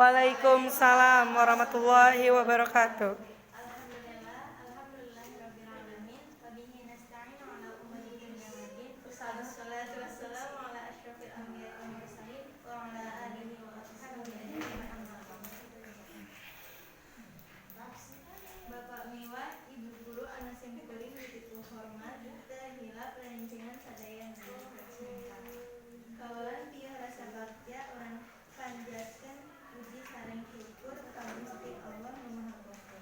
Waalaikumsalam warahmatullahi wabarakatuh. Bapak Miwa, Ibu Guru, anak simkuring dititip hormat, teu hilap rerencangan sadaya nu kawalan pieu rasa bagja urang panjatkeun puji sareng syukur ka Gusti Allah Nu Maha Kuasa.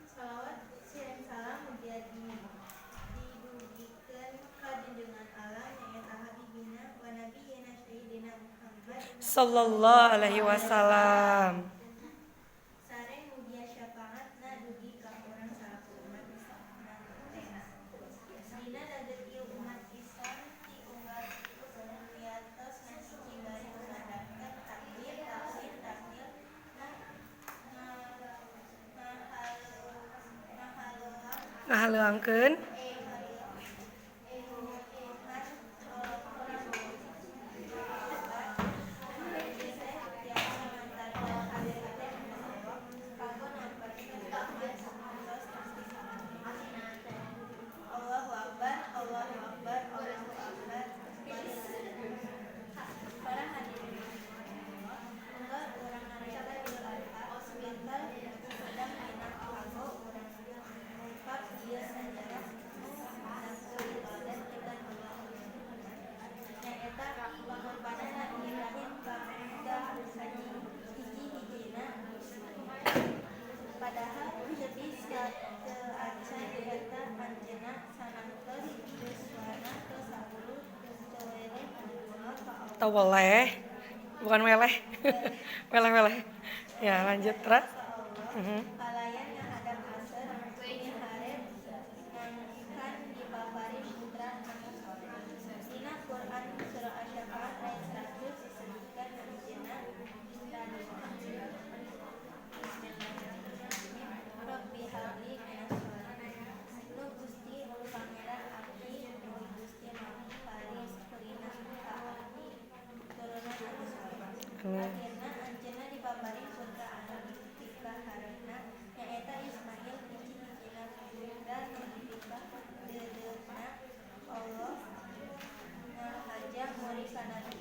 Salawat sareng salam mugia didugikeun ka junjungan alam nyaeta Habibina wa Nabiyina Sayyidina Muhammad Sallallahu alaihi wasallam. Sareng mugia syafaatna dugi ka urang salaku umat Islam. Dina daged ieu umat Islam ti unggal wiatosna hiji bari ngumandangkeun takbir takbir takbir ngahaleuang Ngahaleuangkeun Allahu Akbar, Allahu Akbar, Allahu Akbar. Para hadirin rahimakumullah, unggal urang ngarayakeun Idul Adha, bakal sumedang dina kanggo urang ngungkap ieu sajarah nu nangtung ditoladan pikeun Allah, nyaeta pangorbanan Nabi Ibrahim ka hiji-hijina. Padahal tebih sateuacan eta anjeunna sanangtos yuswana ke-10 teu weleh ndonga ka Allah. Atau weleh, bukan weleh. Weleh weleh. Ya, lanjut terus. Kalayan ngahadap aseur miharep ngangkan dipaparin putra anu soleh. Dina Quran surah Asy-Syafaat ayat 100 disebutkeun anjeunna dadonga. Bismillahirrahmanirrahim. Rabbi habli minas sholihin. Duh Gusti Pangeran abdi, mugi Gusti maparin kulina ka abdi turunan anu soleh. Akhirna anjeunna dipaparin putra anu dipikaharepna nyaeta Ismail, hiji-hijina putra nu dipikadeudeuhna. Allah ngahaja murid ka Nabi